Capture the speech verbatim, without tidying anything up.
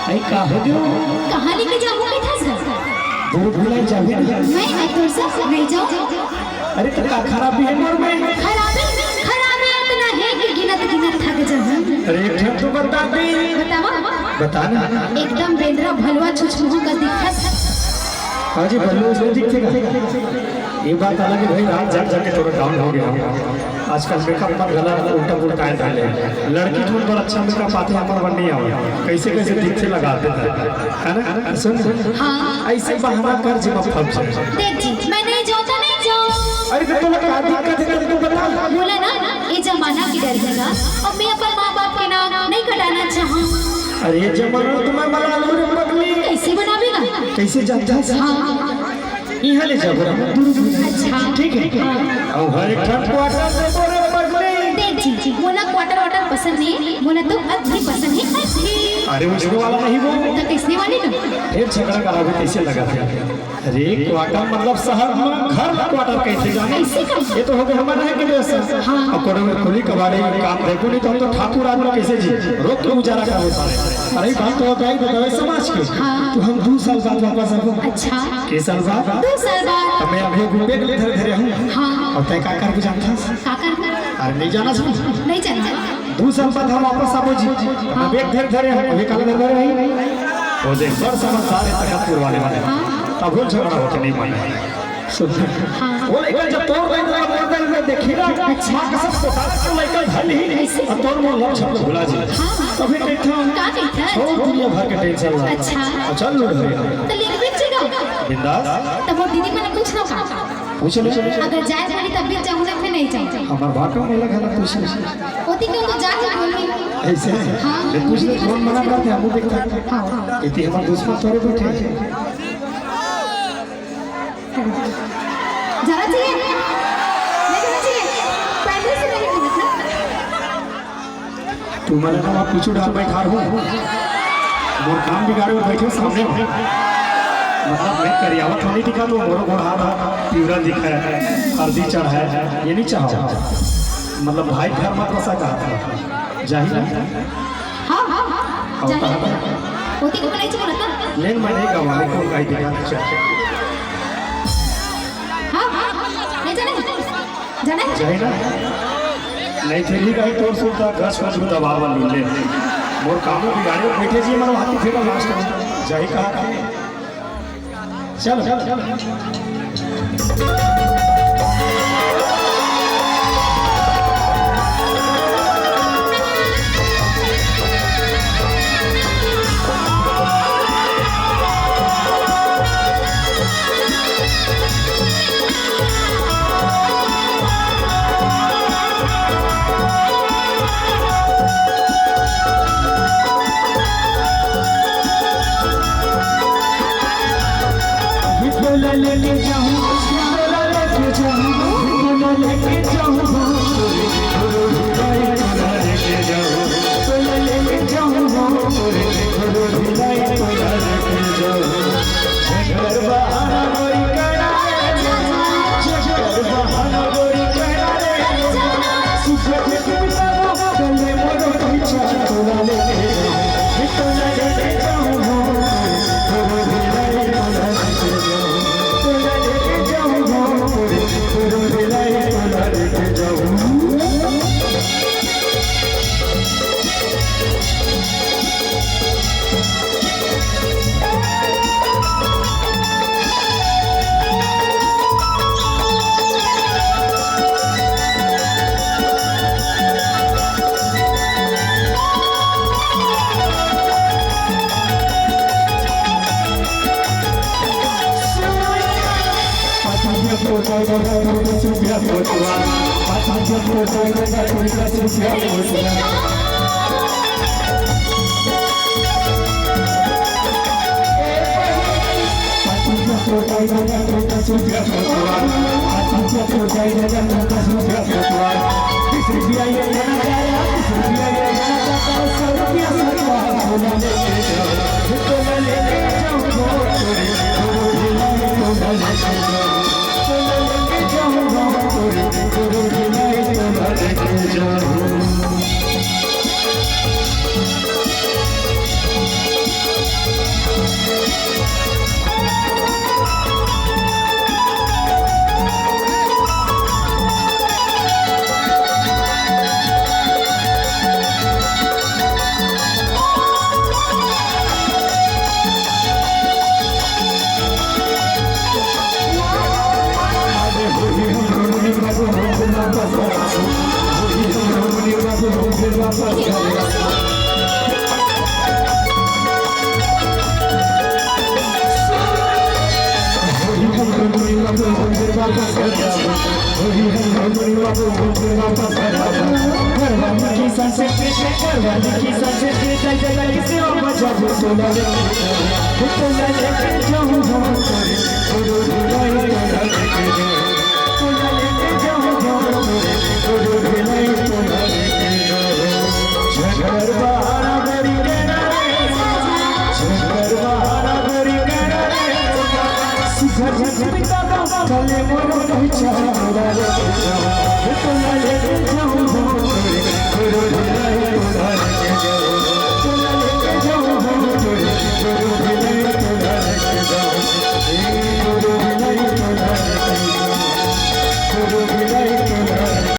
आई का हो गयो? कहाँ लेके जाऊँ मैं था सर? दूर भुलाई जाबे ना। मैं, मैं तो सर नहीं जाऊँ। अरे तो का खराबी है मोर में? खराबी, खराबी इतना है कि गिनत गिनत थक जाऊँ। अरे एक ठन तो बता दे। बतावा? बता ना। एकदम बेंदरा भलवा छुछमुहू का दिखत। हाँ जी, भलवा उसमें दिखेगा। ये बात अलग है भाई, रात जाग जाके थोड़ा डाउन हो गया हूँ। आजकल मेकअप मन गला उल्टा पुल्टा आए डाले। लड़की मन बड़ अच्छा मेकअप आते हैं, हमर मन नहीं आवे। कैसे कैसे दिखते लगाते हैं, है ना? सुन, हाँ। ऐसे बहाना कर जी, मत फंस। देख जी, मैं नहीं जाऊँ तो नहीं जाऊँ। अरे तो तोला का दिक्कत है, तू बता। बोला ना, ये जमाना की डर है ना, और मैं अपन माँ बाप के नाम नहीं कटाना चाहूँ। अरे ये जमाना तुम्हें बना लो रे पगली। कैसे बनावेगा? कैसे जानता है? हाँ। इहाँ ले जाबो रे, दूर दूर। अच्छा। ठीक है? हाँ। अउ हर एक ठन क्वार्टर दे दो रे पगली। देख जी, मोला क्वार्टर वाटर पसंद नहीं, मोला तो अद्धी पसंद है, अद्धी। अरे, उसने वाला नहीं वो। तो किसने वाली ना? फिर झगड़ा करावे, कैसे लगा थे? अरे, क्वार्टर मतलब शहर में घर ला क्वार्टर कैसे जाने? ऐसे का? ये तो हो गया हमारा है कि देश। हाँ। अब कोने में खुली कबाड़ी काम देखो, नहीं तो हम तो ठाकुर आदमी कैसे जी? रोज तो गुजारा कर लेता है। अरे, बात तो होता है, तो समाज के। हाँ। तो हम दो साल बाद वापस आबो। अच्छा। के साल बाद? दो साल बाद। तो मैं अभी बैग धरे धरे हूँ। हाँ। और तय का कर भी जानता? का कर? अरे नहीं जाना सुन। नहीं जाना। दो साल बाद हम वापस आबो जी। हाँ। बैग धरे धरे हूँ। अभी काला धरे धरे नहीं। वो देख, बड़ समझदार है तखतपुर वाले वाले। हाँ। तब वो झगड़ा होते नहीं माने। सुन। हाँ। वो लेकिन जब तोड़ रहे थे, बोलते हुए देखी ना। अच्छा। माँ कसम, कोठार से लड़का घर नहीं। ऐसे। और तोड़ मोड़ लव छंद भुला जी। हाँ। तभी कहता हूँ। का कहता है? छोड़ दुनिया भर के टेंशन ला। अच्छा। और चल लूट भैया। तो लिख भी चुका। बिंदास। तो वो दीदी मैंने पूछ लो का? पूछ ले। अगर जाए बोली तब भी जाऊँ ना, फिर नहीं जाऊँ। हमार बात का मेला खाना पूछ ले। होती क्यों तो जा ही बोली। ऐसे? हाँ। ले पूछ ले, कौन मना करते हैं, हम देखते हैं। हाँ, हाँ। इतनी हमारे दुश्मन थोड़े बैठे हैं। जाना चाहिए? नहीं जाना चाहिए? पहले से नहीं जाना था। तू मन ला पीछू डाल बैठार हो, मोर काम बिगाड़े बर बैठे सामने में। मतलब मैं करियावत होनी दिखा तो मोरो गोड़ हाथ पिवरा दिखा है, हल्दी चढ़ा है, ये नहीं चाहो। मतलब भाई घर मत बसा कहा था, जाही ना। हाँ, हाँ, हाँ, और जाही। कहा था? होती को नहीं चुप रहता। लेन मैं नहीं गवा, लेकिन गाई दिखा था। हाँ, हाँ, हाँ, नहीं जाना है। जाना है? जाए ना। नहीं फिर ही कहीं तोर सुनता, गस गस में दबा बन ले। मोर काम में बिगाड़े बैठे जी, मनो हाथी फेंका लास्ट में। जाए कहा था? चलो, चलो, चलो। तोला लेके जाऊं, तोला लेके जाऊं, तोला लेके जाऊं, तोला लेके जाऊं, तोला लेके जाऊं, तोला लेके जाऊं।